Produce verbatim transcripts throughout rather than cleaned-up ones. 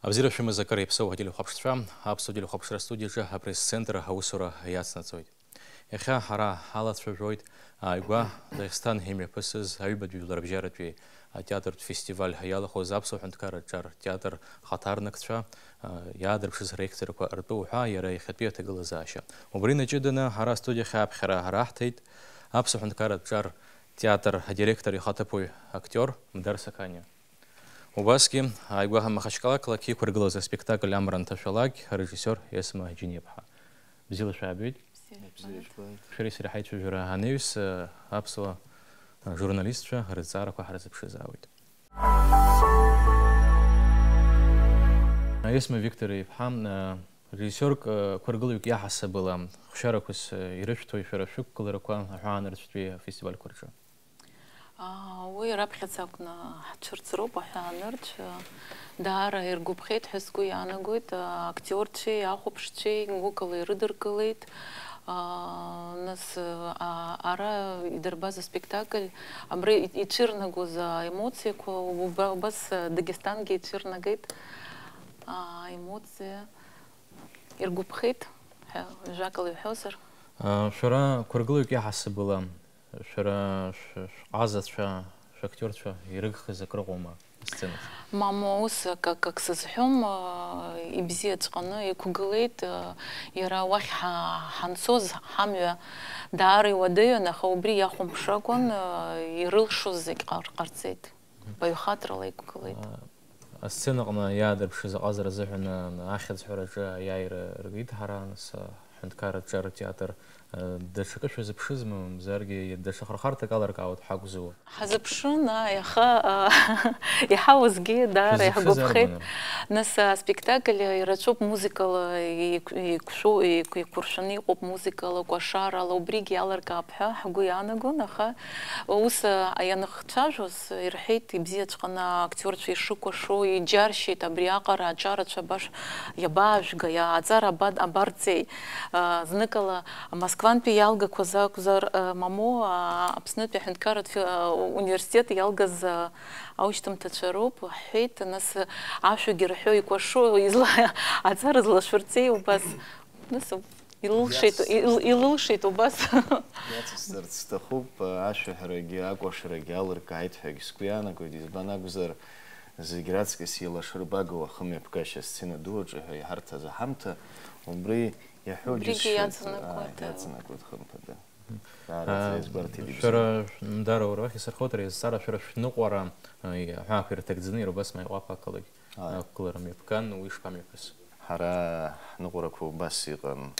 Абзиара шәымаз, акыр иаԥсоу ателехәаԥшцәа, аԥсуа телехәаԥшра астудиаҿы апресс-центр аусура иацнаҵоит. Иахьа ҳара ҳалацәажәоит ааигәа Дагестан имҩаԥысыз аҩбатәи жәларбжьаратәи атеатртә фестиваль иалахәыз аԥсуа ҳәынҭқарратә ҿар театр хаҭарнакцәа, а, иаадырԥшыз реакциақәа ртәы уҳәа иара иахьатәи аҭагылазаашьа. Убри инаҷыданы ҳара астудиахь аԥхьара раҳҭеит аԥсуа ҳәынҭқарратә ҿар театр адиректор ихаҭыԥуаҩ актиор Мдар Сақаниа. Убасгьы ааигәа Махачкалақь ақәыргылаз аспектакль Амра анҭашәалак арежиссиор Есма Џьениаԥҳа. Бзиала шәаабеит. Бзиа. Шәареи сареи ҳаицәажәара анаҩс, аԥсуа журналистцәа рызҵаарақәа ҳрызыԥшызаауеит. Есма Виктор-иԥҳа, режиссиорк, қәыргылаҩык иаҳасабала хәшьарақәас ирышәҭои шәара шәықәгыларақәа аҳәаанырцәтәи афестивальқәа рҿы? Аа, уи раԥхьаӡа акәны ҳцәырҵроуп, аҳәаанырцә. Даара иргәаԥхеит ҳәа сгәы иаанагоит, актиорцәеи ахәаԥшцәеи гәыкала ирыдыркылеит. Аа, нас, аа, ара идырбаз аспектакль, абри и-, ицәырнагоз аемоциақәа, уба-, убас Дагестангьы ицәырнагеит. Аа, аемоциа иргәаԥхеит ҳәа жәакала иҳәозар. Шәара қәыргылаҩык иаҳасабала, шәара шә-, шәҟазацәа, шәактиорцәа ирыгхаз акрыҟоума асценаҿы? Мамоу, ус акы, акы сызҳәом, ибзиаҵәҟьаны иқәгылеит, иара уахь ҳа-, ҳанцоз ҳамҩа даара иуадаҩын, аха убри иахәамԥшракәын, ирылшоз зегь ҟар-, ҟарҵеит. Баҩхатрала иқәгылеит. Асценаҟны иаадырԥшыз аҟазара азыҳәан, а, ахьӡ ҳәараҿы аиааира ргеит ҳара, нас, а, ҳҳәынҭқарратә ҿар театр, а, даҽакы шәазыԥшызма, мамзаргьы даҽа хырхарҭак аларкаауеит ҳәа акәзу? Ҳазыԥшын, ааи, аха, а, иҳауазгьы даара шәазыԥшызар иаҳгәаԥхеит. Баны? Нас, а, аспектакль ирацәоуп музыкала, еиқә-, еиқәшәо-, еиқә-, еиқәыршәаны иҟоуп музыкала, кәашарала, убригьы иаларкаап ҳәа ҳгәы иаанагон, аха ус, а, ианыхцәажәоз, ирҳәеит, ибзиаҵәҟьаны актиорцәа ишыкәашо, иџьаршьеит абри аҟара аҿарацәа баш иабаажәга, иа-, аҵара аба-, абарҵеи? А, зныкала Москвантәи иалгақәаз акәзар, а, мамоу, а, Аԥснытәи аҳәынҭқарратә фи-, а, университет иалгаз, а, аушьҭымҭацәа роуп, ҳҳәеит, нас ашәагьы рҳәо икәашо, изла-, аҵара злашәырҵеи убас? Нас Илылшеит, Иацысҵарц ил-, сҭахуп. Илылшеит убас. Иацысҵарц сҭахуп, ашәаҳәарагьы, акәашарагьы алыркааит ҳәагьы сгәы иаанагоит, избан акәзар, зегь раҵкыс еилашырбагоу ахымҩаԥгашьа асцена ду аҿы ҳәа иҳарҭаз аҳамҭа, убри иаҳәо Убригьы џьысшьоит, иаҵанакуеит, аа, аа. Иаҵанакуеит, хымԥада. Даараӡа Аа, иазгәарҭеит ибзианы. Шәара, Мдара, уара уахь исырхоит, ари азҵаара шәара шәныҟәара, аа, иаҳәаақәа ирҭагӡаны, иара убас Маиҟәаԥ ақалақь Ааи. Ақәгылара мҩаԥган, уи ишԥамҩаԥысу? Ҳара ҳныҟәарақәа убас иҟан.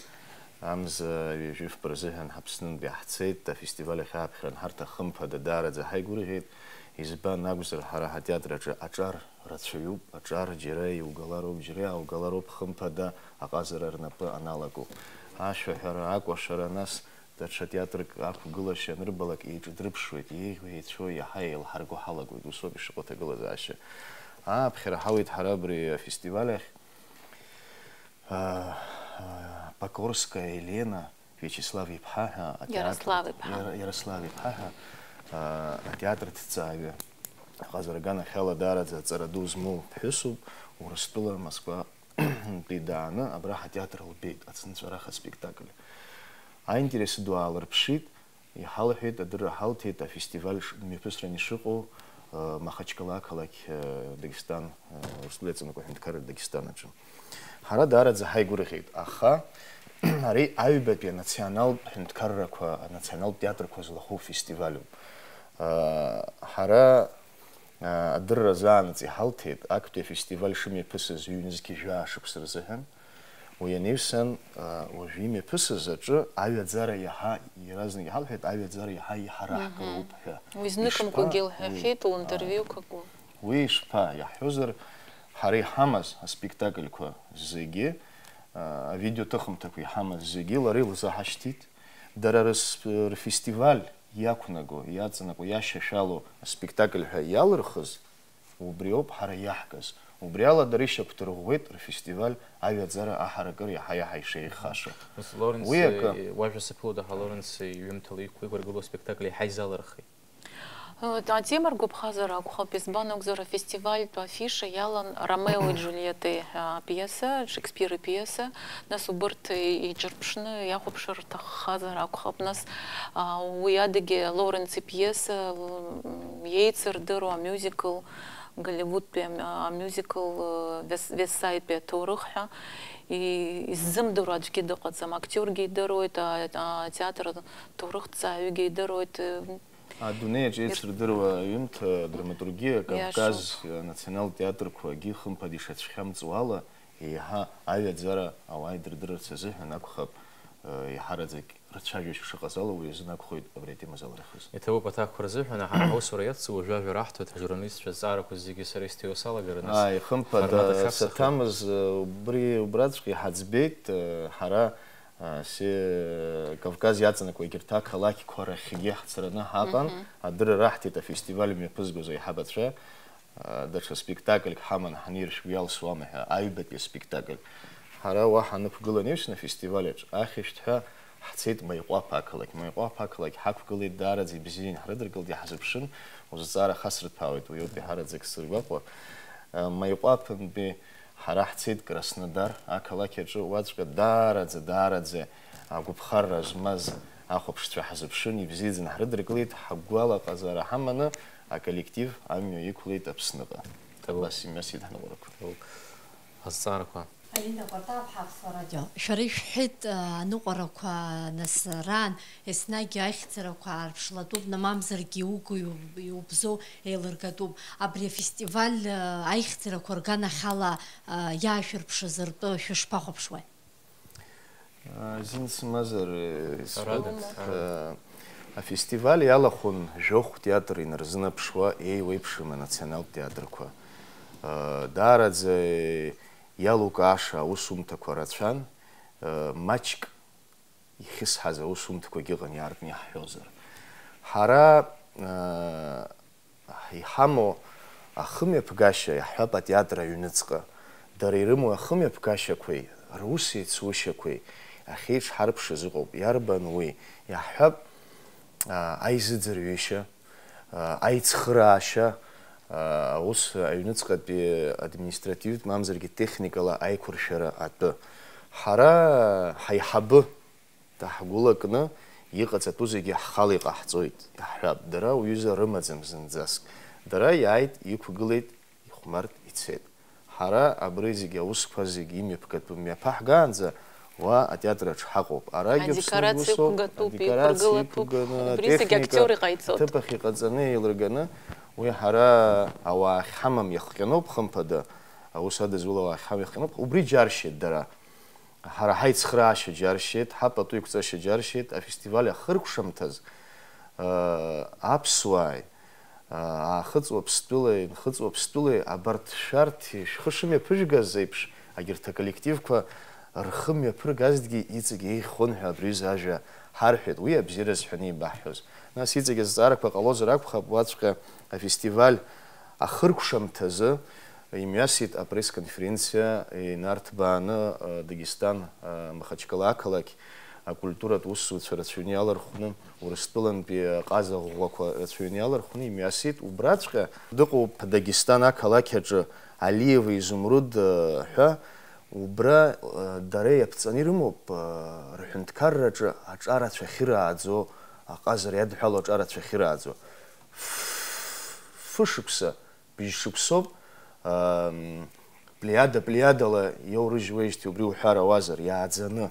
Амза ҩажәи фба рзыҳәан ҳаԥснынтә иаҳцеит, афестиваль ахь ааԥхьара анҳарҭа, хымԥада, даараӡа ҳаигәырӷьеит. Избан акәзар, ҳара ҳатеатр аҿы аҿар рацәаҩуп, аҿар џьара иугалароуп, џьара иааугалароуп, хымԥада, аҟазара рнапы аналаго. Ашәаҳәара, акәашара, нас, даҽа театрк ақәгылашьа анырбалак, еиҿадырԥшуеит, еиӷьу еицәоу иаҳа еилҳарго ҳалагоит, усоуп ишыҟоу аҭагылазаашьа. Ааԥхьара ҳауеит ҳара абри афестиваль ахь. А, а, Покорская Елена, Виачеслав иԥҳа ҳәа атеатр Иарослав иԥҳа. Иара-, Иарослав иԥҳа ҳәа, а, атеатр ҭҵааҩы. Аҟазара аганахьала даараӡа аҵара ду змоу ԥҳәысуп, Урыстәыла, Москва, тәи дааны абра ҳатеатр лбеит, ацынҵәарах аспектакль. Аинтерес ду аалырԥшит, иҳалҳәеит, адырра ҳалҭеит, афестиваль ш-, мҩаԥысран ишыҟоу, э, Махачкала ақалақь, э, Дагестан, э, Урыстәыла иаҵанакуа аҳәынҭқарра Дагестан аҿы. Ҳара даараӡа ҳаигәырӷьеит, аха ари аҩбатәи анационалтә ҳәынҭқаррақәа, анационалтә театрқәа злахәу фестивалюп. Э, ҳара Адырра азаанаҵ иҳалҭеит, актәи афестиваль шымҩаԥысыз ҩнызқь жәаа шықәса рзыҳәан. Уи анаҩсан, уажәы имҩаԥысыз аҿы аҩаӡара иаҳа, иаразнак иҳалҳәеит, аҩаӡара иаҳа иҳараҳгароуп ҳәа. Уи зныкымкәагьы Ишԥа-, илҳәахьеит уи, лынтервиуқәагьы. Уи ишԥа, иаҳҳәозар, ҳара иҳамаз аспектакльқәа зегьы, а, авидеоҭыхымҭақәа иҳамаз зегьы лара илзаҳашьҭит. Дара рыс-, рфестиваль иақәнаго, иаҵанакуа, иашьашәало аспектакль ҳәа иалырхыз, убриоуп ҳара иаҳкыз. Убри ала дара ишьақәдырӷәӷәеит рфестиваль аҩаӡара аҳаракыра иаҳа-иаҳа ишеиӷьхаша. Нас, Лоренс, Уи акы. Уажәа саԥылоит, аха Лоренс иҩымҭала иқәгәыӷыргылоу аспектакль иаҳа изалырхит. Атема ргәаԥхазар акәхап, избан акәзар, афестивальтә афиша иалан Ромеои Џулиетеи апиеса, Шекспир ипиеса, нас убырҭ иҿырԥшны иахәаԥшыр рҭаххазар акәхап, нас уи адагьы Лоренс ипиеса, еицырдыруа амиузикл, Голливудтәи амиузикл Вес Сайдтәи аҭоурых ҳәа, иззымдыруа аӡәгьы дыҟаӡам, актиоргьы идыруеит, атеатр аҭоурыхҭҵааҩгьы идыруеит. Адунеи аҿы еицырдыруа аҩымҭа, адраматургиа, Кавказ анационалтә театрқәагьы хымԥада ишацәхьамҵуа ала, еиҳа аҩаӡара ауаа идырдырырц азыҳәан акәхап, еиҳараӡак рцәажәашьа шыҟаз ала, уи азын акәхоит абри атема залырхыз. Иҭабуп аҭакқәа рзыҳәан, ҳара ҳаусура иацу уажәы ажәа раҳҭоит, ҳжурналистцәа азҵаарақәа зегьы сара исҭиуа салагарын, нас Аи, хымԥада, формат ахь ҳаԥсахып. Саҭамыз, убри убраҵәҟьа иҳаӡбеит, ҳара Се-, Кавказ иаҵанакуа егьырҭ ақалақьқәа рахьгьы ҳцараны ҳаҟан, Мгм. Адырра раҳҭеит афестиваль мҩаԥызгоз аиҳабацәа, а, даҽа спектакльк ҳаман ҳаниршә уи алсуама ҳәа, аҩбатәи аспектакль. Ҳара уа ҳанықәгыла анаҩсан афестиваль аҿы, ахьышәҭҳәа ҳцеит Маиҟәаԥ ақалақь. Маиҟәаԥ ақалақь ҳақәгылеит, даараӡа ибзиан ҳрыдыркылт, иаҳзыԥшын, узҵаара хасырҭәаауеит, уи ауп иаҳараӡак сзыргәаҟуа. А, Маиҟәаԥынтәи Ҳара ҳцеит Краснодар ақалақь аҿы, уаҵәҟьа даараӡа, даараӡа агәыԥхарра змаз ахәаԥшцәа ҳазыԥшын, ибзиаӡаны ҳрыдыркылеит, ҳгәалаҟазаара ҳаманы аколлектив амҩа иқәлеит Аԥсныҟа. Ҭабуп. Абас имҩасит ҳныҟәарақәа. Ҭабуп. Азҵаарақәа. Алина Кәатаԥҳа, Аԥсуа радио. Шәара ишәҳәеит, а, аныҟәарақәа насраан, еснагь аихьӡарақәа аарԥшлатәуп, намамзаргьы иуго иуб-, иубзоу еилыргатәуп. Абри афестиваль, а, аихьӡарақәа рганахьала, а, иаашәырԥшыз ртәы шәышԥахәаԥшуеи? А, зин сымазар, э, Ҳәарада, сҳәоит, ҳәарада. Э, афестиваль иалахәын жәохә театр инарзынаԥшуа еиуеиԥшым анационалтә театрқәа. Э, даараӡа, э, иалукааша аусумҭақәа рацәан, э, маҷк ихьысҳаз аусумҭақәагьы ыҟан, иаартны иаҳҳәозар. Ҳара, э, иҳамоу ахымҩаԥгашьа, иаҳҳәап, атеатр аҩныҵҟа. Дара ирымоу ахымҩаԥгашьақәеи рус еицушьақәеи ахьеиҿҳарԥшыз ыҟоуп. Иарбан уи? Иаҳҳәап, а, аизыӡырҩышьа, а, аицхыраашьа, а, аус аҩныҵҟатәи административтә, мамзаргьы техникала аиқәыршәара атәы. Ҳара ҳаиҳабы Даҳгәылакны иҟаҵатәу зегьы ҳхала иҟаҳҵоит, иаҳҳәап, дара уҩыза рымаӡам зынӡаск. Дара иааит, иқәгылеит, ихәмарт, ицеит. Ҳара абри зегьы аусқәа зегьы имҩаԥгатәым мҩаԥаҳгаанӡа уа атеатр аҿы ҳаҟоуп. Арагьы Аԥсны Адекорациа усоуп, ықәгатәуп, адекорациа еиқәгылатәуп, иқәганы, убри зегьы техника актиор иҟаиҵоит. Аҭыԥ ахь иҟаҵаны еилырганы, уи ҳара ауаа ахьҳамам иахҟьаноуп, хымԥада, аус адызуло ауаа ахьҳамам иахҟьаноуп, убри џьаршьеит дара. Ҳара ҳаицхраашьа џьаршьеит, ҳапату еиқәҵашьа џьаршьеит, афестиваль ахыркәшамҭаз, аа, аԥсуааи, аа, аахыҵ Уаԥстәылеи, нхыҵ Уаԥстәылеи, абарҭ шәарҭ шәхы шымҩаԥыжәгаз еиԥш, агьырҭ аколлективқәа рхы мҩаԥыргазҭгьы иҵегь еиӷьхон ҳәа абри аҩыза ажәа ҳарҳәеит, уи абзиара зҳәаны еибаҳҳәоз. Нас иҵегь азҵаарақәа ҟалозар акәхап, уаҵәҟьа афестиваль ахыркәшамҭазы имҩасит апресс-конференциа инарҭбааны, э, Дагестан, э, Махачкала ақалақь акультуратә усзуҩцәа рацәаҩны иалархәны, Урыстәылантәи аҟаза ӷәӷәақәа рацәаҩны иалархәны имҩасит. Убраҵәҟьа дыҟоуп Дагестан ақалақь аҿы Алиева Изумруд, э, ҳәа, убра, э, дара иаԥҵаны ирымоуп, э, рҳәынҭқарраҿы аҿарацәа ахьырааӡо, аҟазара иадҳәало аҿарацәа ахьырааӡо. Ф-, фышықәса, быжьшықәсоуп, ам, плеиада-плеиадала иоурыжьуеижьҭеи убри уҳәар ауазар, иааӡаны.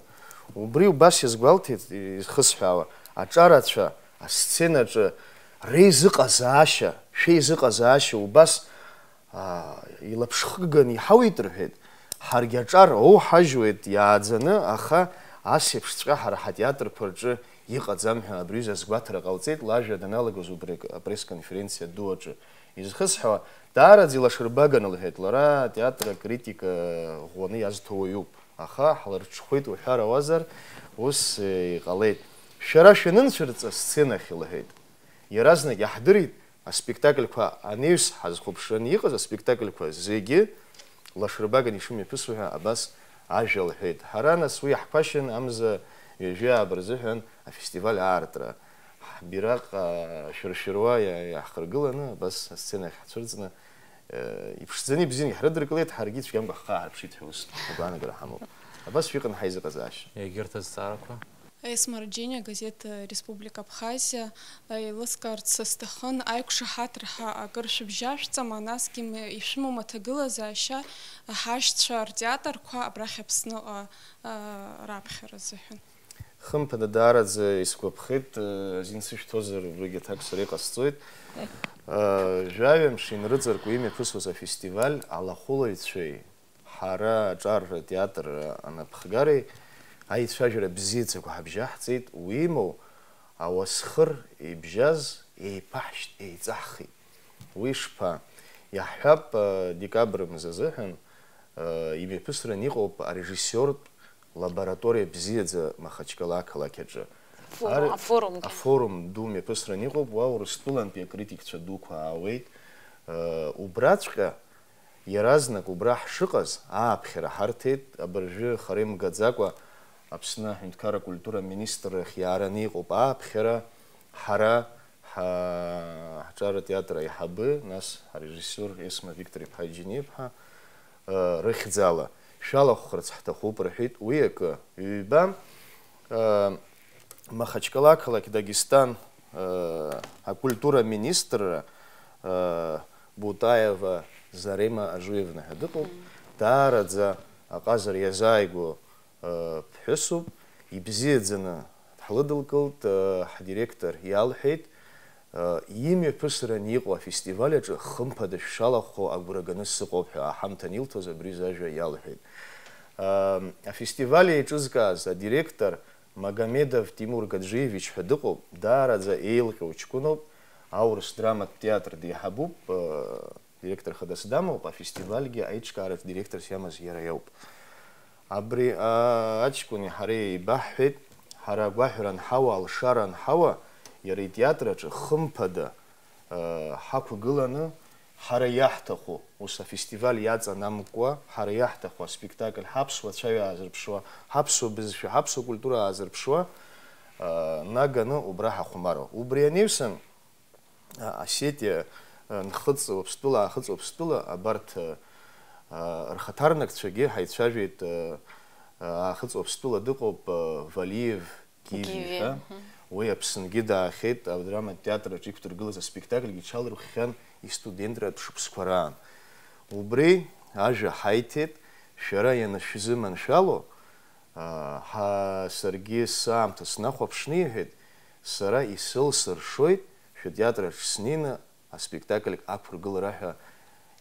Убри убас иазгәалҭеит, изхысҳәаауа, аҿарацәа асценаҿы реизыҟазаашьа, шәеизыҟазаашьа убас, а, илаԥшхыганы иҳауеит рҳәеит. Ҳаргьы аҿар оуҳажьуеит иааӡаны, аха ас еиԥшҵәҟьа ҳара ҳатеатрқәа рҿы иҟаӡам ҳәа абри аҩыза азгәаҭара ҟалҵеит, лажәа даналагоз убри апресс-конференциа ду аҿы. Изхысҳәаауа, даараӡа илашарбаган, лҳәеит, лара атеатр акритика ӷәӷәаны иазҭо уаҩуп. Аха ҳлырҽхәеит уҳәар ауазар, ус, э, иҟалеит. Шәара шәанынцәырҵ асценахь, лҳәеит. Иаразнак иаҳдырит, аспектакльқәа анаҩс ҳазхәаԥшраны иҟаз аспектакльқәа зегьы лашарбаган ишымҩаԥысуа ҳәа абас ажәа лҳәеит. Ҳара, нас, уи иаҳԥашьан амза ҩажәи ааба рзыҳәан афестиваль аартра. Ҳбираҟ, а, шәыршәыруа иа-, иаҳхыргыланы, абас асценахь ҳцәырҵны, э, иԥшӡаны ибзианы иҳрыдыркылеит, ҳаргьы цәгьамкәа ҳхы ааҳарԥшит ҳәа ус агәаанагара ҳамоуп. Абас шәыҟан ҳаизыҟазаашьа. Егьырҭ азҵаарақәа? Есма Рџьениа, газеҭ, э, Республика Абхазиа. Э, еилыскаарц сҭахын, аиқәшаҳаҭра ҳәа акыр шәыбжьашәҵама, насгьы м-, ишәымоума аҭагылазаашьа, э, ҳашьцәа ртеатрқәа абрахь Аԥсныҟа, э, раԥхьара азыҳәан? Хымԥада, даараӡа исгәаԥхеит, э, азин сышәҭозар, убригь аҭак сара иҟасҵоит. Э, жәаҩа мшы инрыҵаркуа имҩаԥысуаз афестиваль алахәылаҩцәеи ҳара аҿар атеатр анапхгареи аицәажәара бзиаӡақәа ҳабжьаҳҵеит, уимоу, ауасхыр ибжьаз еиԥаҳшьт, еиҵаҳхит. Уи шԥа? Иаҳҳәап, э, декабрь мза азыҳәан, э, имҩаԥысран иҟоуп арежиссиортә лабораториа бзиаӡа Махачкала ақалақь аҿы. Форум, Ар-, афорумгьы. Афорум ду мҩаԥысран иҟоуп, уа Урыстәылантәи акритикцәа дуқәа аауеит. Э, убраҵәҟьа иаразнак убра ҳшыҟаз, ааԥхьара ҳарҭеит, абыржәы хара имгаӡакәа Аԥсны аҳәынҭқарра акультура аминистррахь иаараны иҟоуп ааԥхьара, ҳара, ҳа-, ҳҿар атеатр аиҳабы, нас арежиссиор Есма Виктор-иԥҳа Џьениа-иԥҳа, э, рыхьӡала шәалахәхарц ҳҭахуп рҳәеит. Уи акы, ҩба, э, Махачкала ақалақь Дагестан, э, акультура министрра, э, Бутаева Зарема Ажуевна ҳәа дыҟоуп. Мм. Даараӡа аҟазара иазааигәоу, э, ԥҳәысуп, ибзиаӡаны ҳлыдылкылт, э, ҳдиректор иалҳәеит, э, имҩаԥысран иҟоу афестиваль аҿы хымԥада шәшалахәхо агәра ганы сыҟоуп ҳәа аҳамҭан илҭоз абри зажәа иалҳәеит. Э, афестиваль еиҿызкааз адиректор Магомедов Тимур Гаджиевич ҳәа дыҟоуп, даараӡа еилҟьоу ҷкәыноуп, аурыс драматә театр деиҳабуп, э, директор хадас дамоуп, афестивальгьы аиҿкааратә директорс иамаз иара иоуп. Абри, а, аҷкәыни ҳареи еибаҳҳәеит, ҳара агәаҳәара анҳауа, алшара анҳауа, иара итеатр аҿы хымԥада, а, ҳақәгыланы, ҳара иаҳҭаху, ус афестиваль иаҵанамкуа, ҳара иаҳҭаху аспектакль ҳаԥсуа цәаҩа аазырԥшуа, ҳаԥсуа бызшәа, ҳаԥсуа культура аазырԥшуа, а, наганы убра ҳахәмаруа. Убри анаҩсан, а, Осетиа, а, Нхыҵ Уаԥстәыла, Аахыҵ Уаԥстәыла, абарҭ, а, а, рхаҭарнакцәагьы ҳаицәажәеит, а, а, Аахыҵ Уаԥстәыла дыҟоуп, а, Валиев Гиви Гиви, ҳәа. Мгм. Уи Аԥсынгьы даахьеит, адраматә театр аҿы иқәдыргылаз аспектакльгьы иҽалырххьан истудентратә шықәсқәа раан. Убри ажәа ҳаиҭеит, шәара ианышәзыманшәало, а, ҳа-, саргьы саамҭа снахәаԥшны иҳәеит, сара исылсыршоит шәытеатр аҿы снеины аспектакльк ақәыргылара ҳәа,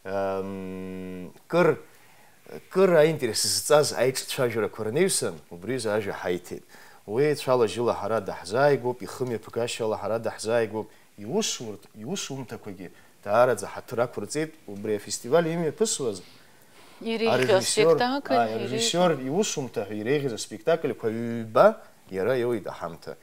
ам, кыр, кыр аинтерес зҵаз аиҿцәажәарақәа рнаҩсан, убри азы ажәа ҳаиҭеит. Уи цәала-жьыла ҳара даҳзааигәоуп, ихымҩаԥгашьала ҳара даҳзааигәоуп, иусурҭ-, иусумҭақәагьы даараӡа ҳаҭыр ақәырҵеит, убри афестиваль имҩаԥысуаз Иреиӷьу арежиссиор, аспектакль, ааи, иреиӷьу. Арежиссиор иусумҭа ҳәа иреиӷьыз аспектакльқәа ҩба иара иоуит аҳамҭа.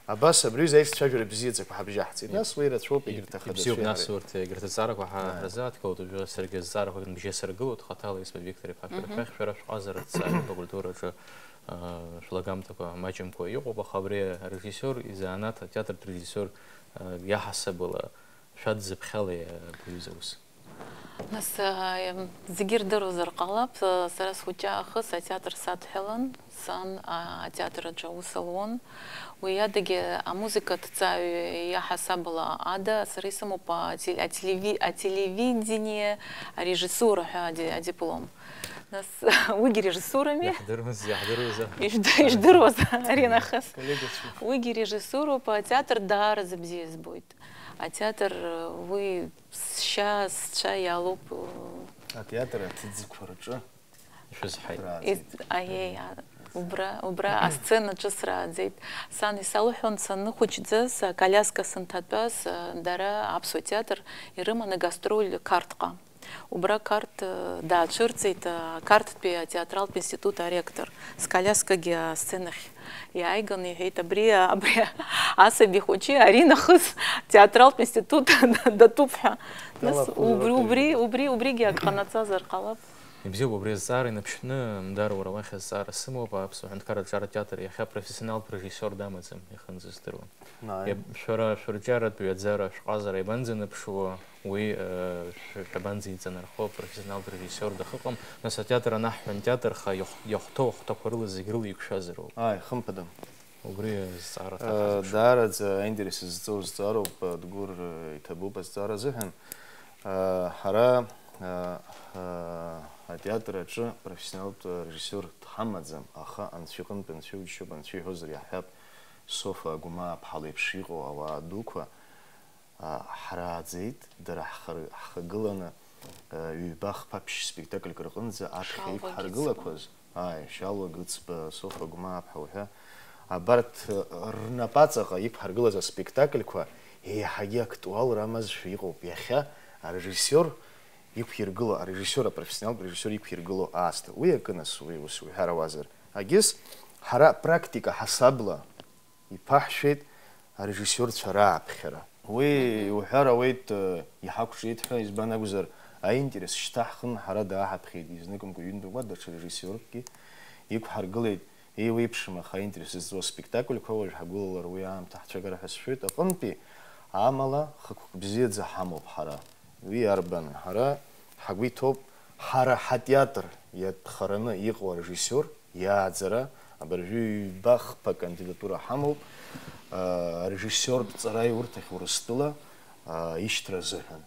Абас абри аҩыза аиҿцәажәара бзиаӡақәа ҳабжьаҳҵеит. Нас уи рацәоуп, егьырҭ ахадацәа. Ибзиоуп, нас иаҳаракы. Урҭ егьырҭ азҵаарақәа ҳа-, Ааи. Ҳразааҭгылоит, уажәы саргьы азҵаарақәа бжьы саргылоит, хаҭала Есма Виктор-иԥа Мгм. Шәарҭахь, шәара шәҟазара аҭҵааҩы акультураҿы, аа, шәлагамҭақәа маҷымкәа иҟоуп, аха абри арежиссиор изанааҭ, атеатртә режиссиор, аа, иаҳасабала шәадзыԥхьалеи абри аҩыза аус? Нас, а, зегьы ирдыруазар ҟалап, а, сара схәыҷы аахыс атеатр садҳәалан, сан, а, атеатр аҿы аус луан. Уи адагьы амузыкаҭҵааҩ иаҳасабала ада сара исымоуп ателе-, ателеви-, ателевидение арежиссура ҳәа ади-, адиплом. Нас, уигьы режиссурами? Иаҳдыруаз, иаҳдыруазар. Ижд-, иждыруаз ари нахыс. Коллегацәа. Уигьы режиссуроуп, атеатр даараӡа бзиа избоит. Атеатр, уи сшьа, сцәа иалоуп. Атеатр аҭыӡқәа рҿы Шәызҳаит. Ис-, аиеи, а, убра, убра асценаҿы срааӡеит. Сан исалҳәон, саныхәыҷӡаз, аколиаска сынҭатәаз, дара аԥсуа театр ирыманы гастроль Қарҭҟа. Убра Қарҭ, э, даацәырҵит, э, Қарҭтәи атеатралтә институт аректор. Сколиаскагьы асценахь иааиган, иҳәеит, абри, абри асаби хәыҷы ари нахыс театралтә институт датәуп ҳәа. Нас Далахәны убри, лакәын. Убри, убри, убригьы ак ҟанаҵазар ҟалап. Ибзиоуп, убри азҵаара инаԥшьны, Мдар, уара уахь азҵаара сымоуп, аԥсуа ҳәынҭқарратә театр иахьа профессионалтә режиссиор дамаӡам, иахьынӡаздыруа. Ааи. Шәара шәырҿиаратә ҩаӡара, шәҟазара иабанӡанаԥшуа, уи, э, шә-, шәабанӡеиҵанархо, профессионалтә режиссиор дахыҟам, нас атеатр анаҳҳәо антеатрха, иахә-, иахәҭоу ахәҭақәа рыла зегь рыла иқәшәазароуп. Ааи, хымԥада. Убри азҵаара, э, аҭаххазаап. Даараӡа аинтерес зҵоу зҵаароуп, э, Дгәыр, э, иҭабуп азҵаара азыҳәан. Э, ҳара, э, э, атеатр аҿы профессионалтә режиссиор дҳамаӡам, аха Анцәа иҟынтә, Анцәа иџьшьоуп, Анцәа иҳәозар иаҳҳәап, Софа Агәмаа-ԥҳа леиԥш иҟоу ауаа дуқәа, а, ҳрааӡеит, дара ҳхар-, ҳхагыланы, а, ҩба-хԥа ԥшь спектакльк рҟынӡа аԥхьа Шалва иқәҳаргылақәаз, ааи, Шьалуа Гыцба, Софа Гәмааԥҳа уҳәа, абарҭ, а, рнапаҵаҟа иқәҳаргылаз аспектакльқәа еиҳагьы актуалра амазшәа иҟоуп. Иахьа арежиссиор иқәиргыло, арежиссиор, апрофессионалтә режиссиор иқәиргыло аасҭа. Уи акы нас, уи ус уҳәарауазар. Агьыс, ҳара практика ҳасабла иԥаҳшәеит арежиссиорцәа рааԥхьара. Уи Мгм. Уҳәар ауеит, э, иҳақәҿиеит ҳәа, избан акәзар, аинтерес шьҭаҳхын, ҳара дааҳаԥхьеит, изныкымкәа ҩынтәыкәа даҽа режиссиоркгьы иқәҳаргылеит, еиуеиԥшым, аха аинтерес зҵоу аспектакльқәа уажә ҳагәылалар уи аамҭа ҳцәагара ҳәа сшәоит, аҟынтәи, амала хықәкы бзиаӡа ҳамоуп ҳара. Уи арбан? Ҳара ҳагәы иҭоуп, ҳара ҳатеатр иатәхараны иҟоу арежиссиор иааӡара, абыржәы ҩба-хԥа кандидатура ҳамоуп, а, арежиссиортә ҵареи урҭ ахь Урыстәыла, а, ишьҭра азыҳәан.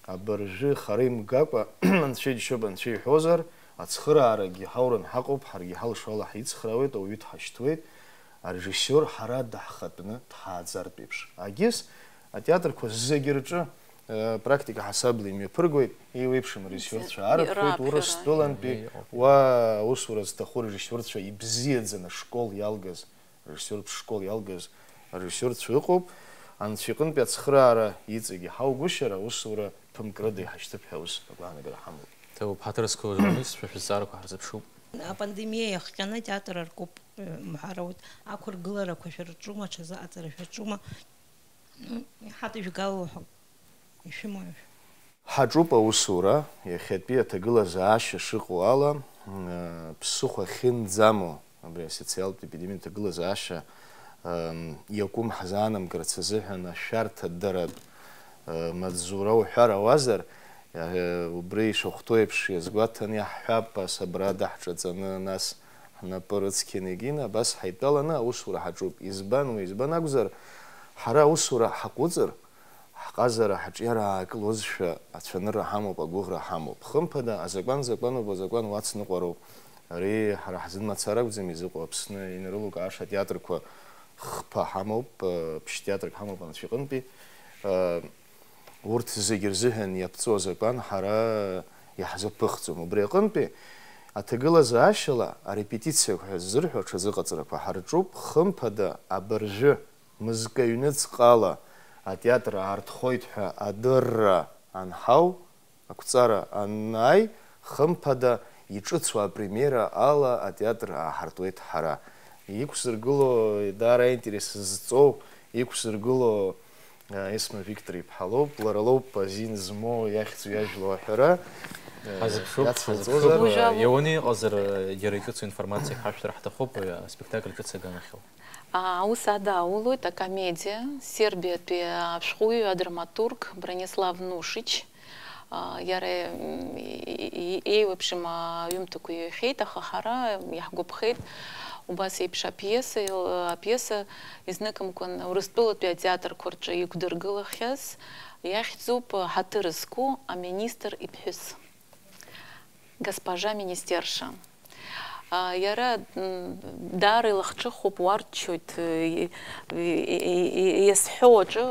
Абыржәы хара имгакәа, Анцәа иџьшьоуп, Анцәа иҳәозар, ацхыраарагьы ҳауран ҳаҟоуп, ҳаргьы ҳалшо ала ҳицхраауеит, ауаҩы дҳашьҭуеит, арежиссиор ҳара даҳхатәны дҳааӡартә еиԥш. Агьыс, атеатрқәа зегьы рҿы, э, практика ҳасабла имҩаԥыргоит, еиуеиԥшым арежиссиорцәа Ӡ-, арыԥхьоит, рааԥхьара. Урыстәылантәи, Иҟоуп. Уа аусура зҭаху арежиссиорцәа ибзиаӡаны ашкол иалгаз, арежиссиортә школ иалгаз арежиссиорцәа ыҟоуп. Анцәа иҟынтәи ацхыраара иҵегь иҳаугәышьар, аусура ԥымк рыда иҳашьҭып ҳәа ус агәаанагара ҳамоуп. Ҭабуп, ҳаҭыр зқәу ажурналистцәа шәызҵаарақәа ҳарзыԥшуп. Апандемиа иахҟьаны атеатр аркуп, э, мҳәар ауеит, ақәыргыларақәа шәырҿума, аҽазыҟаҵара шәаҿума? Иҳадыжәгало ҳәа ишәымои? Ҳаҿуп аусура, иахьатәи аҭагылазаашьа шыҟоу ала, м, ԥсыхәа ахьынӡамоу, абри асоциалтә епидемиатә ҭагылазаашьа, м, иакәым ҳзаанамгарц азыҳәан ашәарҭадаратә, м, маҵзура уҳәар ауазар, э, убри ишахәҭоу еиԥш иазгәаҭаны иаҳҳәап, ас абра даҳҿаҵаны, нас ҳнапы рыцқьаны егьина, абас ҳаитәаланы аусура ҳаҿуп. Избан уи? Избан акәзар, ҳара аусура ҳаҟәыҵыр, ҳҟазара ҳаҿиара аакылозшәа ацәанырра ҳамоуп, агәыӷра ҳамоуп. Хымԥада, азакәан закәануп, азакәан уацныҟәароуп. Ари ҳара ҳзын мацара акәӡам изыҟоу, Аԥсны инарылукааша атеатрқәа хԥа ҳамоуп, э, ԥшь-театрк ҳамоуп Анцәа иҟынтәи. Э, урҭ зегьы рзыҳәан иаԥҵоу азакәан ҳара иаҳзаԥыхӡом. Убри аҟынтәи аҭагылазаашьала арепетициақәа ҳәа ззырҳәо аҽазыҟаҵарақәа ҳарҿуп, хымԥада, абыржәы мызкы аҩныҵҟала атеатр аартхоит ҳәа адырра анҳау, ақәҵара анааи, хымԥада, иҿыцу апремиера ала атеатр ааҳартуеит ҳара. Иқәзыргыло, даара аинтерес зҵоу, иқәзыргыло, а, Есма Виктор иԥҳа лоуп, лара лоуп азин змоу иахьӡу иажәлоу аҳәара. Ҳазыԥшуп, иацҳазҵозар? Ҳазыԥшуп. Уажәы алоуп. Иауаны иҟазар, егьара иҿыцу информациа ҳашәҭар ҳҭахуп, аспектакль ҿыц аганахьоу. Аус адааулоит акомедиа, Сербиатәи ашәҟәыҩҩы, адраматург Бронислав Нушич. А, иара, м, и-, и-, еиуеиԥшым аҩымҭақәа иҩхьеит, аха ҳара иаҳгәаԥхеит убас еиԥш апиеса, ил-, апиеса изныкымкәан Урыстәылатәи атеатрқәа рҿы иқәдыргылахьаз, иахьӡуп Ҳаҭыр зқәу аминистр иԥҳәыс. Госпожа министерша. А, иара, м, даара илахҿыхуп, уарччоит, и-, и-, и-, и-, иазҳәоу аҿы,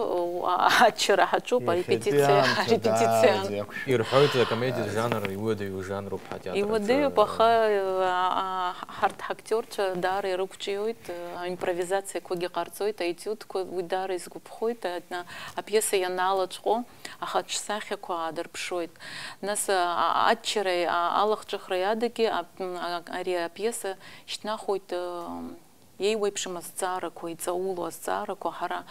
а, аччара ҳаҿуп, иахьатәи арепетициа, аамҭа арепетициа. Даараӡа иақәшәеит. Ирҳәоит, акомедиатә жанр иуадаҩу жанруп ҳатеатр аҿы. Иуадаҩуп, аха, а, а, ҳарҭ ҳактиорцәа даара ирықәҿиоит, а, аимпровизациақәагьы ҟарҵоит, аетиудқәа, уи даара изгәаԥхоит, а, апиеса ианалаҵәҟьо. Аха аҿсахьақәа аадырԥшуеит. Нас, а, а, аччареи, а, алахҿыхреи адагьы, а, м, а, ари апиеса шьҭнахуеит, ы, Еиуеиԥшым азҵаарақәа, иҵаулоу азҵаарақәа ҳара,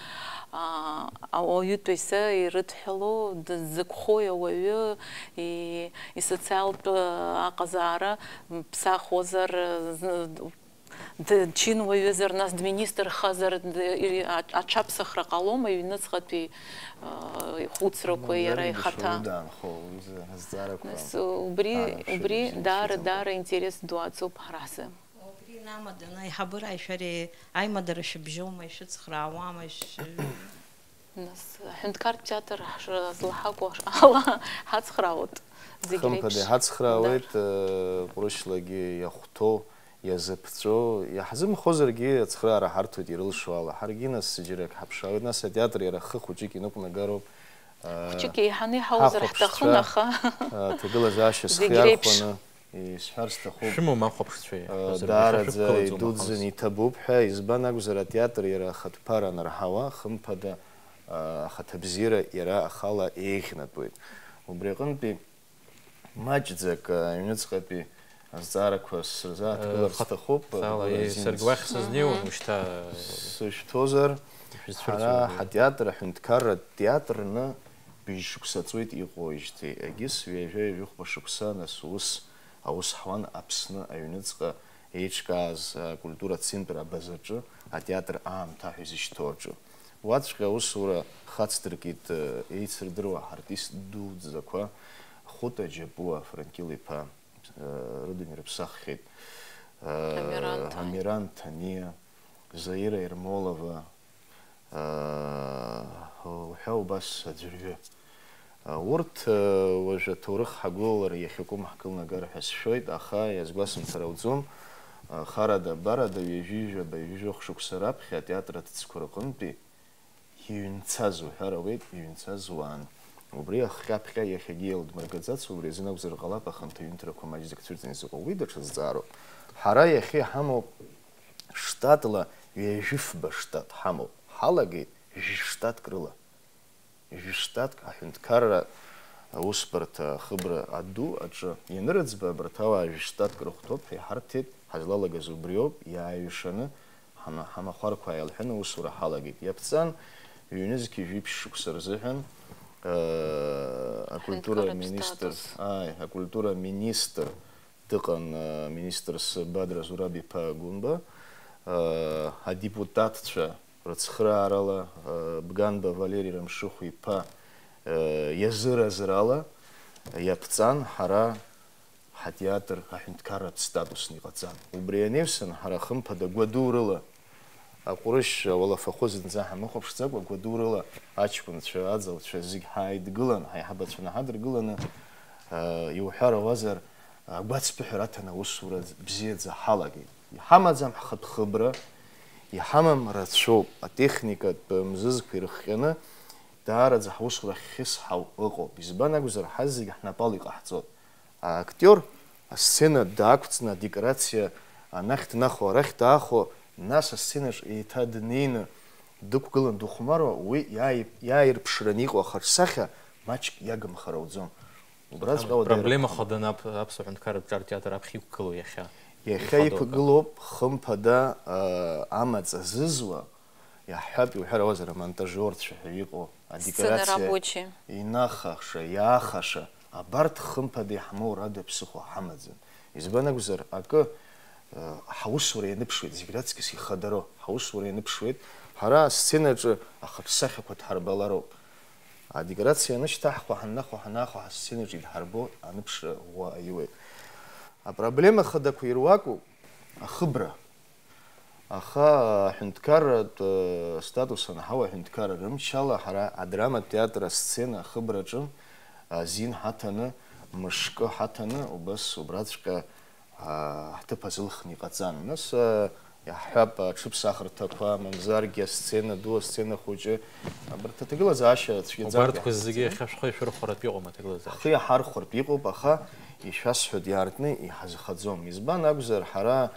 аа, ауаҩытәыҩса ирыдҳәалоу, дыззықәхои ауаҩы, и-, исоциалтә, аа, аҟазаара, м, ԥсахуазар, з-, д-, дчинуаҩызар, нас дминистрхазар, д-, и-, а-, аҽаԥсахра ҟалом аҩныҵҟатәи, аа, ихәыцрақәа иара Мамзаргьы ихаҭа. Шоудаанхо, уи азҵаарақәа Нас убри, аанаԥшыр убри изишьыз даара, ауп. Даара интерес ду аҵоуп ҳаразы. Убри инамаданы аиҳабыра шәареи аимадара шәыбжьоума, ишәыцхраауама, ишәы- Нас аҳәынҭқарратә театр ҳш-, злаҳакәу ала ҳацхраауеит зегь Хымԥада реиԥш. Иҳацхраауеит, Да. э, ҟәрышьлагьы иахәҭоу, иазыԥҵәоу, иаҳзымхозаргьы ацхраара ҳарҭоит ирылшо ала. Ҳаргьы нас џьарак ҳаԥшаауеит, нас атеатр иара хы хәыҷык иныҟәнагароуп. Э, Хәыҷык еиҳаны иҳауазар ҳахәаԥшцәа, ҳҭахын, аха э, ҭагылазаашьа зегь схы реиԥш. Иархәаны, Исҳәар сҭахуп, Шәымоума ахәаԥшцәа, э, иҳәозар, даараӡа шәықәгылаӡом идуӡӡаны аҟаз. Иҭабуп ҳәа, избан акәзар, атеатр иара ахатә ԥара анарҳауа, хымԥада, э, ахаҭабзиара иара ахала еиӷьнатәуеит. Убри аҟынтәи маҷӡак, э, аҩныҵҟатәи азҵаарақәа сырзааҭгылар Э, хатә-, сҭахуп, сала, Гәыраз, э, саргь уахь сызнеиуан, Мгм. ушьҭа, э, сышәҭозар, шәызцәырҵуеит, ҳара э. Ҳатеатр аҳәынҭқарратә театрны быжь шықәса ҵуеит иҟоуижьҭеи, егьыс ҩажәа-ҩажәихәба шықәса нас ус аус ҳуан Аԥсны аҩныҵҟа еиҿкааз акультуратә центр Абазаҿы атеатр аамҭа ҳәа изышьҭоу аҿы. Уаҵәҟьа аусура хацдыркит, э, еицырдыруа ҳартист дуӡӡақәа Хәыта Џьапуа, Франкил-иԥа, э, рыдын ирыԥсаххьеит, э, Амиран Ҭани. Амиран Ҭаниа, Заира Ермолова, уҳәа убас аӡәырҩы. Урҭ уажәы аҭоурых ҳагәылалара иахьакәым ҳкылнагар ҳәа сшәоит, аха иазгәасымҭар ауӡом, харада-барада ҩажәижәаба, ҩажәижәохә шықәса раԥхьа атеатр аҭыӡқәа рҟынтәи иҩнцаз уҳәар ауеит, иҩнцаз уаан. Убри ахҟьаԥҟьа иахьагьы еилдмыргаӡац, убри азын акәзар ҟалап, аха анҭ аҩынҭрақәа маҷӡак цәырҵны изыҟоу уи даҽа зҵаароуп. Ҳара иахьа иҳамоуп штатла ҩажәифба штат ҳамоуп, ҳалагеит жәштатк рыла. Жәштатк аҳәынҭқарра аусбарҭа ахыбра аду аҿы ианырыӡба, абарҭ ауаа жәштатк рыхәҭоуп ҳәа иҳарҭеит, ҳазлалагаз убриоуп, иааҩшаны ҳама-, ҳамахәарқәа ааилҳәаны аусура ҳалагеит. Иаԥҵан ҩнызқьи жәиԥшь шықәса рзыҳәан, э, акультура Аҳәынҭқарратә министр, статус. Ааи, акультура министр дыҟан, э, министрс Бадра Зураб-иԥа Гәымба, э, адепутатцәа рыцхыраарала, э, Бганба Валери Рамшыхә-иԥа, э, иазыразрала иаԥҵан, ҳара ҳатеатр аҳәынҭқарратә статусны иҟаҵан. Убри анаҩсан, ҳара хымԥада гәадурыла, аҟәрышь ауалафахәы зынӡа ҳамыхәаԥшӡакәа, гәадурыла аҷкәынцәа, аӡалцәа зегь ҳааидгылан, ҳаиҳабацәа наҳадыргыланы, э, иуҳәар ауазар, агәацԥыҳәара аҭаны аусура бзиаӡа ҳалагеит. Иҳамаӡам ҳхатә хыбра, иҳамам рацәоуп, атехникатә мзызқәа ирыхҟьаны, даараӡа ҳусура ахьхьысҳау ыҟоуп. Избан акәзар, ҳазегь ҳнапала иҟаҳҵоит. Аактиор асцена даақәҵны, адекорациа анахь днахо, арахь даахо, нас асценаҿ еиҭа днеины дықәгылан дыхәмаруа, уи иааи-, иааирԥшраны иҟоу ахаҿсахьа маҷк иагымхар ауӡом. Убраҵәҟьа ауадаҩрақәа Проблема ҳамоуп. Хаданы ап-, аԥсуа ҳәынҭқарратә ҿар театр аԥхьа иқәгылоу иахьа. Иахьа Ихадоу акы. Иқәгылоуп, хымԥада, а, амаҵ азызуа, иаҳҳәап, иуҳәар ауазар, амонтажиорцәа ҳәа иҟоу, адекорациа Сцена рабочие. Инахаша, иаахаша, абарҭ хымԥада иаҳмоур ада ԥсыхәа ҳамаӡам. Избан акәзар, акы, э, ҳаусура ианыԥшуеит, зегь раҵкыс ихадароу, ҳаусура ианыԥшуеит, ҳара асценаҿы ахаҿсахьақәа дҳарбалароуп. Адекорациа анышьҭаҳхуа, ҳаннахо, ҳаннаахо, ҳасценаҿ идҳарбо аныԥшра ӷәӷәа аиуеит. Апроблема хадақәа ируакуп ахыбра. Аха аҳәынҭқарратә, э, статус анҳау аҳәынҭқарра рымчала ҳара адраматә театр асцена ахыбраҿы азин ҳаҭаны, мышкы ҳаҭаны, убас убраҵәҟьа аа, ҳҭыԥ азылхны иҟаҵан. Нас, аа, иаҳҳәап, аҽыԥсахырҭақәа, мамзаргьы асцена ду, асцена хәыҷы, абарҭ аҭагылазаашьа цәгьаӡак Убарҭқәа зегьы иаҳҵан. Иахьа шәхы ишәырхәаратә иҟоума аҭагылазаашьа? Ҳхы иаҳархәартә иҟоуп, аха ишәасҳәоит, иаартны иҳазхаӡом. Избан акәзар, ҳара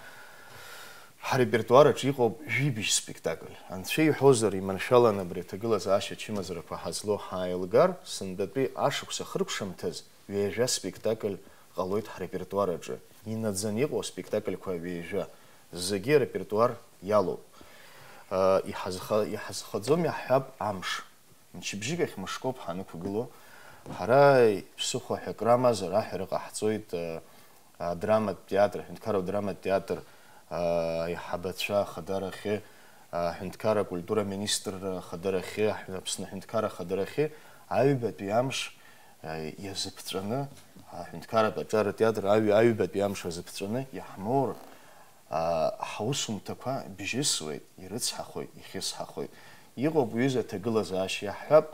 ҳрепертуар аҿы иҟоуп жәибжь спектакль. Анцәа иҳәозар, иманшәалан абри аҭагылазаашьа ачымазарақәа ҳазлоу ҳааилгар, сынтәатәи ашықәс ахыркәшамҭаз ҩажәа спектакль ҟалоит ҳрепертуар аҿы. Инаӡаны иҟоу аспектакльқәа ҩажәа. Зегьы арепертуар Иалоуп. Иҳазха-, иҳазхаӡом иаҳҳәап амш. Мчыбжьык ахь мышкоуп ҳанықәгылоу. Ҳара ԥсыхәа ҳәа акрамазар аҳәара ҟаҳҵоит, а, адраматә театр, аҳәынҭқарратә драматә театр, а, аиҳабацәа ахадарахьы, а, аҳәынҭқарра акультура аминистрра ахадарахьы, аҳәын-, Аԥсны аҳәынҭқарра ахадарахьы аҩбатәи амш, а, иазыԥҵәаны, аҳәынҭқарратә аҿар атеатр аҩ-, аҩбатәи амш азыԥҵәаны иаҳмоур, а, ҳусумҭақәа бжьысуеит, ирыцҳахоит, ихьысҳахоит. Иҟоуп уҩыза аҭагылазаашьа, иаҳҳәап,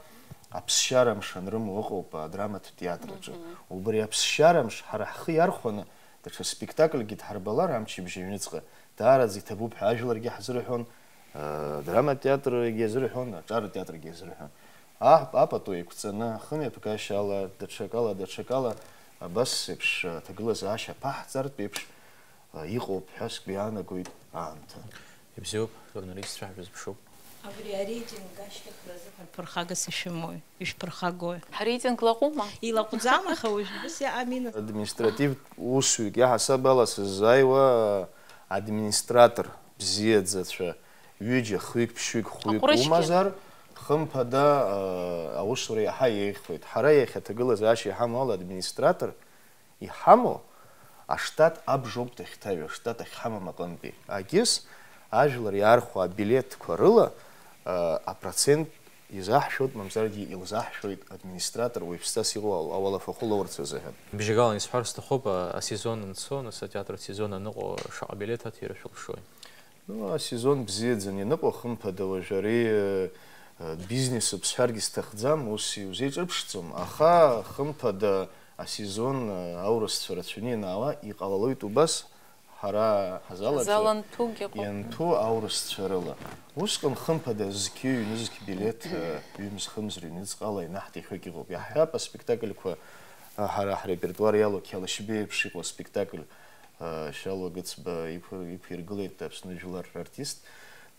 аԥсшьара мш анрымоу ыҟоуп адраматә театр аҿы. Мгм. Убри аԥсшьара мш ҳара ҳхы иархәаны даҽа спектакльгьы дҳарбалар амчыбжь аҩныҵҟа, даараӡа иҭабуп ҳәа ажәларгьы ҳзырҳәон, а, адраматә театргьы азырҳәон, аҿар театргьы азырҳәон. Аҳ-, апату еиқәҵаны, ахымҩаԥгашьала, даҽакала, даҽакала, абас еиԥш аҭагылазаашьа аԥаҳҵартә еиԥш, а, иҟоуп ҳәа сгәы иаанагоит аамҭа. Ибзиоуп, журналистцәа ҳрызԥшуп. Абри ареитинг ашьҭыхра азыҳәан ԥырхагас ишәымои, ишәԥырхагои? Ҳареитинг лаҟәума? Илаҟәӡам, аха уажә ус иҟами, нас. Административтә усҩык иаҳасаб ала сыззааиуа администратор бзиаӡацәа ҩыџьа, хҩык, ԥшьҩык, хәҩык Аҟәрышьгьы. Умазар, хымԥада, а, аусура иаҳа еиӷьхоит. Ҳара иахьа аҭагылазаашьа иҳамоу ала администратор иҳамоу аштат абжоуп дахьҭаҩу, аштат ахьҳамам аҟынтәи. Агьыс, ажәлар иаархәо абилеҭқәа рыла, а, апроцент изаҳшәоит, мамзаргьы илзаҳшәоит администратор уаҩԥсҵас иҟоу ауал-, ауалафахәы лоурц азыҳәан. Бжьагалан исҳәар сҭахуп, а, асезон анцо, нас атеатр асезон аныҟоу шаҟа билеҭ аҭира шәылшои? Ну, асезон бзиаӡаны ианыҟоу, хымԥада, уажә ари, э, э, бизнесуп сҳәаргьы сҭахӡам, ус иузеиҿырԥшӡом, аха, хымԥада, асезон, э, аурысцәа рацәаны ианаауа, иҟалалоит убас, ҳара ҳазалаҿы Ҳазаланҭугьы ыҟоуп. Ианҭәу аурысцәа рыла. Усҟан, хымԥада, зқьи ҩнызқь билеҭ, э, ҩымз-хымз рыҩныҵҟала инаҳҭихьоугьы ыҟоуп. Иаҳҳәап, аспектакльқәа, э, ҳара ҳрепертуар иалоу Қьалашьбеи еиԥш иҟоу аспектакль, Шьалуа Гыцба иқәыр-, иқәиргылеит Аԥсны жәлар рартист.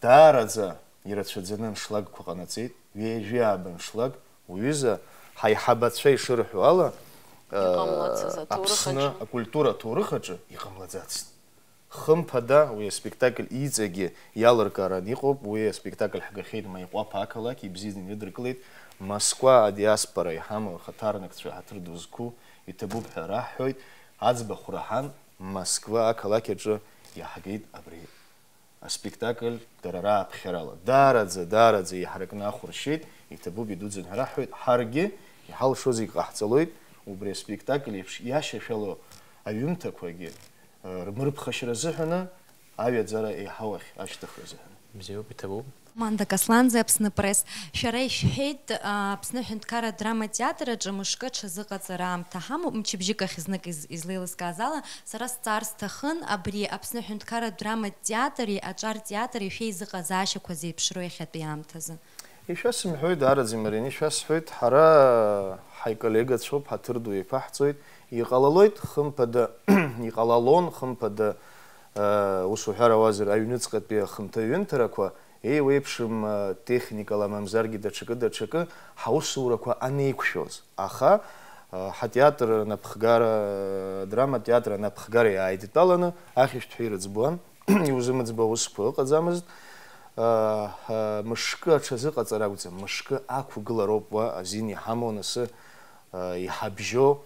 Даараӡа ирацәаӡаны аншлагқәа ҟанаҵеит, ҩажәи ааба аншлаг, уҩыза, ҳаиҳабацәа ишырҳәо ала, Иҟамлацыз аҭоурых Аԥсны аҿы. Акультура аҭоурых аҿы иҟамлаӡацт. Хымԥада, уи аспектакль иҵегьы иалыркааран иҟоуп, уи аспектакль ҳгахьеит Маиҟәаԥа ақалақь, ибзианы инидыркылеит, Москва адиаспора иҳамоу ахаҭарнакцәа ҳаҭыр ду зқәу иҭабуп ҳәа раҳҳәоит, аӡбахә раҳан, Москва ақалақь аҿы иаҳгеит абри аспектакль дара рааԥхьарала. Даараӡа, даараӡа иҳаракны ахәыршьеит, иҭабуп идуӡӡан ҳәа раҳҳәоит, ҳаргьы иҳалшо зегь ҟаҳҵалоит, убри аспектакль еиԥш иашьашәало аҩымҭақәагьы, э, рмырԥхашьара азыҳәаны аҩаӡара еиҳау ахь ашьҭыхра азыҳәан. Бзиоуп, иҭабуп. Манда Касланӡе, Аԥсны Пресс. Шәара ишәҳәеит, а, Аԥсны аҳәынҭқарратә драма театр аҿы мышкы аҽазыҟаҵара аамҭа ҳамоуп, мчыбжьык ахь знык из-, излеилыскааз ала, сара сҵаар сҭахын, абри Аԥсны аҳәынҭқарратә драма театри аҿар театри шәеизыҟазаашьақәа зеиԥшроу иахьатәи аамҭазы? Ишәасымҳәои, даараӡа, Марина, ишәасҳәоит, ҳара ҳаиколлегацәоуп, ҳаҭыр ду еиқәаҳҵоит, иҟалалоит, хымԥада, иҟалалон, хымԥада, э, ус уҳәар ауазар, аҩныҵҟатәи ахынҭа ҩынҭарақәа, еиуеиԥшым, э, техникала, мамзаргьы даҽакы, даҽакы ҳаусурақәа анеиқәшәоз. Аха, э, ҳатеатр анапхгара, э, драматә театр анапхгара иааидтәаланы, ахьышәҭҳәа ирыӡбуан, иузымыӡбо аусқәа ыҟаӡамызт. Э, э, мышкы аҽазыҟаҵара акәӡам, мышкы ақәгылароуп уа азин иҳамоу, анасы, э, иҳабжьоу,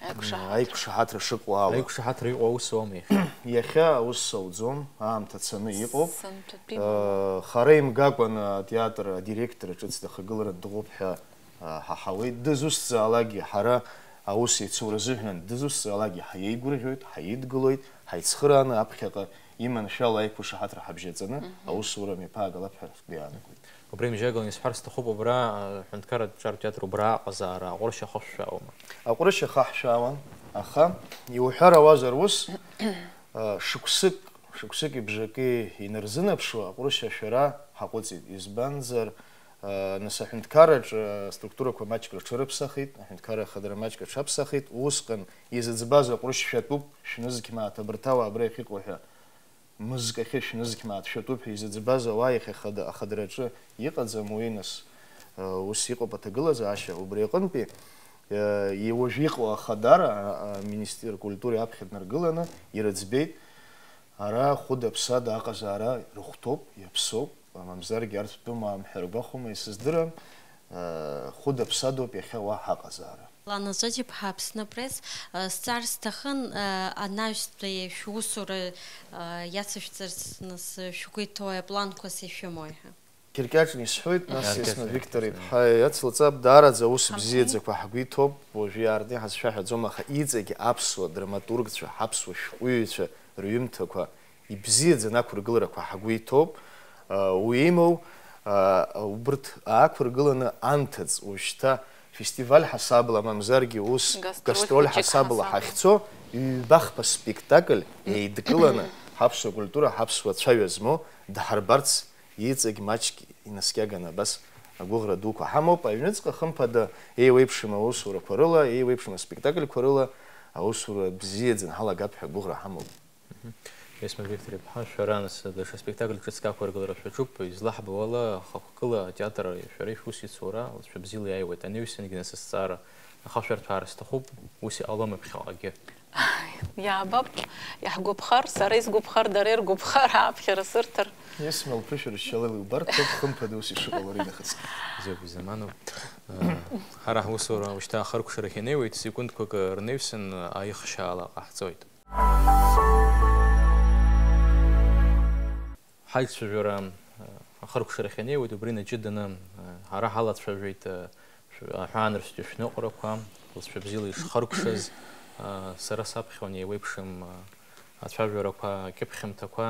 Аиқәшаҳаҭра. Аиқәшаҳаҭра шыҟоу ала. Аиқәшаҳаҭра иҟоу аус аума иахьа? Иахьа аус ауӡом, аамҭа цаны иҟоуп. Сынтәатәи Э, мамоу. Хара имгакәан атеатр адиректор ҿыц дахагыларан дыҟоуп ҳәа, э, ҳаҳауеит. Дызусҭзаалакгьы, ҳара аус еицура азыҳәан, дызусҭзаалакгьы ҳаиеигәырӷьоит, ҳаидгылоит, ҳаицхырааны аԥхьаҟа иманшәало аиқәшаҳаҭра ҳабжьаҵаны, Мгм. аусура мҩаԥаагалап ҳәа сгәы иаанагоит. Убри мжьагылан исҳәар сҭахуп, убра, а, ҳәынҭқарратә ҿар театр убра аҟазаара аҟәыршьа ахышәшәаауама? Аҟәыршьа ахаҳшәаауан, аха, иуҳәар ауазар ус, а, шықәсык, шықәсыки бжаки инарзынаԥшуа аҟәыршьа ашәара ҳаҟәыҵит. Избанзар, а, нас аҳәынҭқарраҿы аструктурақәа маҷк рҽырыԥсахит, аҳәынҭқарра ахадара маҷк аҽаԥсахит, усҟан изыӡбаз аҟәрышь шәатәуп, шәнызқь мааҭ абарҭ ауаа абра иахьыҟоу ҳәа. Мызкахьы шәнызқь мааҭ шәатәуп ҳәа изыӡбаз ауаа иахьа ахада-, ахадраҿы иҟаӡам уи, нас, э, ус иҟоуп аҭагылазаашьа, убри аҟынтәи, э, и-, уажә иҟоу ахадара, а, а, Министер культура аԥхьа днаргыланы ирыӡбеит, Ара хәыда-ԥсада аҟазаара рыхәҭоуп, иаԥсоуп, мамзаргьы арҭ тәым аамҳәа ргәахәума, исыздырам, хәыда-ԥсадоуп иахьа уа ҳаҟазаара. Лана Ҵәаџьаԥҳа, Аԥсны Пресс, сҵар сҭахын, анаҩстәи шәусура иацышәҵарц нас шәгәы иҭоу апланқәа сышәымои ҳәа. Кьыркьаҿны исҳәоит, нас Есма Виктор иԥҳа иацылҵап, даараӡа аус бзиаӡақәа ҳгәы иҭоуп, уажәы иаартны иҳазшәаҳәаӡом, аха иҵегь аԥсуа драматургцәа, ҳаԥсуа шәҟәыҩҩцәа рҩымҭақәа ибзиаӡаны ақәыргыларақәа ҳгәы иҭоуп. Уимоу, убырҭ аақәыргыланы анҭыҵ, уажәшьҭа фестиваль ҳасабла, мамзаргьы ус гастроль ҳасабла ҳахьцо, ҩба-хԥа спектакль еидкыланы ҳаԥсуа культура, ҳаԥсуа цәаҩа змоу дҳарбарц иҵегь маҷк инаскьаганы абас агәыӷра дуқәа ҳамоуп. Аҩныҵҟа, хымԥада, еиуеиԥшым аусурақәа рыла, еиуеиԥшым аспектакльқәа рыла аусура бзиаӡаны ҳалагап ҳәа агәыӷра ҳамоуп. Мгм. Есма Виктор иԥҳа, шәара нас даҽа спектакль ҿыцк ақәыргылара шәаҿуп, излаҳбо ала, ахықәкыла атеатр шәара ишәусеицура лҵшәа бзиала иааиуеит. Анаҩсангьы нас азҵаара ахашәарҭәаара сҭахуп, ус иҟалома ԥхьаҟагьы? Иаабап, иаҳгәаԥхар, сара исгәаԥхар, дара иргәаԥхар, ааԥхьара сырҭар. Есма лԥышәырччала илбарҭоуп, хымԥада ус ишыҟало ринахыс. Бзиоуп, изаманоуп. Ҳара ҳусура ушьҭа ахыркәшарахь инеиуеит, секундқәак рнаҩсан аихшьаала ҟаҳҵоит. Ҳаицәажәара, э, ахыркәшарахь анеиуеит, убри наҷыданы, э, ҳара ҳалацәажәеит, э, шә-, аҳәаанырцәтәи шәныҟәарақәа, лҵшәа бзиала ишхыркәшаз, э, сара саԥхьон еиуеиԥшым, э, ацәажәарақәа, акьыԥхьымҭақәа,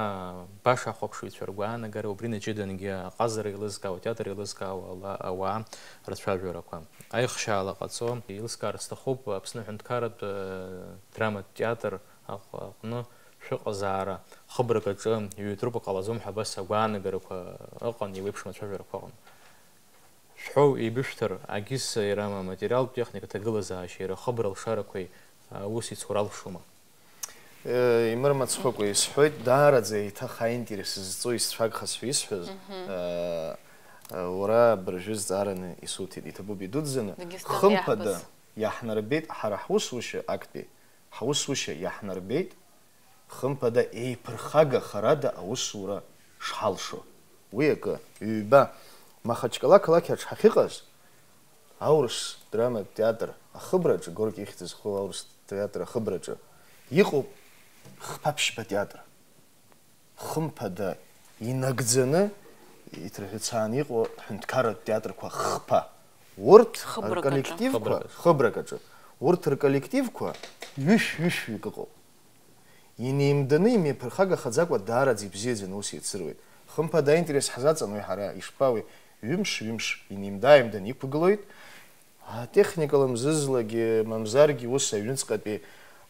баша ахәаԥшыҩцәа ргәаанагара, убри наҷыдангьы аҟазара еилызкаау, атеатр еилызкаау ала-, ауаа рцәажәарақәа. Аихшьаала ҟаҵо, еилыскаар сҭахуп, Аԥсны аҳәынҭқарратә, э, драматә театр аҟ-, аҟны шәыҟазаара хыбрак аҿы ҩ-трупак ҟалаӡом ҳәа абас агәаанагарақәа ыҟан, еиуеиԥшым ацәажәарақәа ыҟан. Шәҳәоу еибышәҭар, АГИС иара аматериалтә техника аҭагылазаашьа иара ахыбра алшарақәеи аус ицура алшома? Э, имырмыцхәыкәа исҳәоит, даараӡа еиҭах аинтерес зҵоу исцәагхаз ҳәа исҳәаз, Мгм. э, э, уара абыржәы зҵаараны исуҭеит, иҭабуп идуӡӡаны. Дагестан Хымԥада, иаҳбаз. Иаҳнарбеит ҳара ҳусушьа актәи, ҳусушьа иаҳнарбеит, хымԥада еиԥырхагахарада аусура шҳалшо. Уи акы, ҩба, Махачкала ақалақь аҿы ҳахьыҟаз, аурыс драматә театр ахыбраҿы, Горки ихьӡ зху аурыс театр ахыбраҿы, иҟоуп хԥа-ԥшьба театр. Хымԥада инагӡаны иҭырҳәцааны иҟоу аҳәынҭқарратә театрқәа хԥа. Урҭ Хыбрак аҿы. Рколлективқәа, Хыбрак аҿы. Хыбрак аҿы, урҭ рколлективқәа ҩышә-ҩышәҩык ыҟоуп. Инеимданы имҩаԥырхагахаӡакәа даараӡа ибзиаӡаны ус еицыруеит. Хымԥада аинтерес ҳзаҵан уи ҳара, ишԥа уи, ҩымш-ҩымш инеимда-ааимданы иқәгылоит. Атехникала мзызлагьы, мамзаргьы ус аҩныҵҟатәи,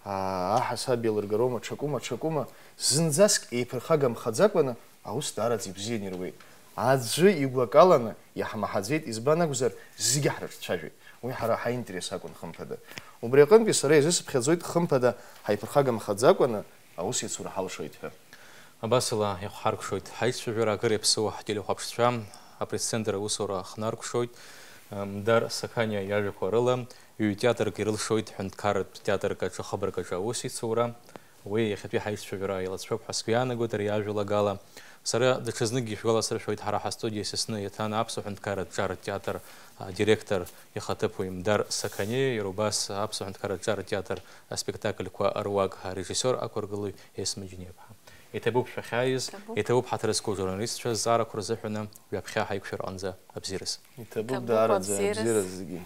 аа, аҳасаб еилыргароума, ҽакума, ҽакума, зынӡаск еиԥырхагамхаӡакәаны аус даараӡа ибзианы ируеит. Аӡәы игәакаланы иаҳмаҳаӡеит, избан акәзар, зегьы ҳрыҿцәажәеит. Уи ҳара ҳаинтерес акәын, хымԥада. Убри аҟынтәи сара изысыԥхьаӡоит, хымԥада, ҳаиԥырхагамхаӡакәаны аус иацура ҳалшоит ҳәа. Абасала, иахәҳаркәшоит ҳаицәажәара, акыр иаԥсоу ҳтелехәаԥшцәа, апресс-центр аусура хнаркәшоит, Мдар Сақаниа иажәақәа рыла, ҩ-театрк ирылшоит ҳәынҭқарратә театрк аҿы хыбрак аҿы аусеицура. Уи иахьатәи ҳаицәажәара еилацәоуп ҳәа сгәы иаанагоит ари ажәалагала. Сара даҽазныкгьы шәгәаласыршәоит, ҳара ҳастудиа са сны иаҭан Аԥсуа ҳәынҭқарратә ҿар театр адиректор ихаҭыԥуаҩ Мдар Сақаниа, иара убас Аԥсуа ҳәынҭқарратә ҿар театр аспектакльқәа руак арежиссиор ақәыргылаҩ Есма Џьениаԥҳа. Иҭабуп шәахьааиз, Иҭабуп. Иҭабуп ҳаҭыр зқәу ажурналистцәа зҵаарақәа рзыҳәаны, ҩаԥхьа ҳаиқәшәар аҟынӡа абзиараз. Иҭабуп Иҭабуп даараӡа абзиараз. Абзиараз зегьы.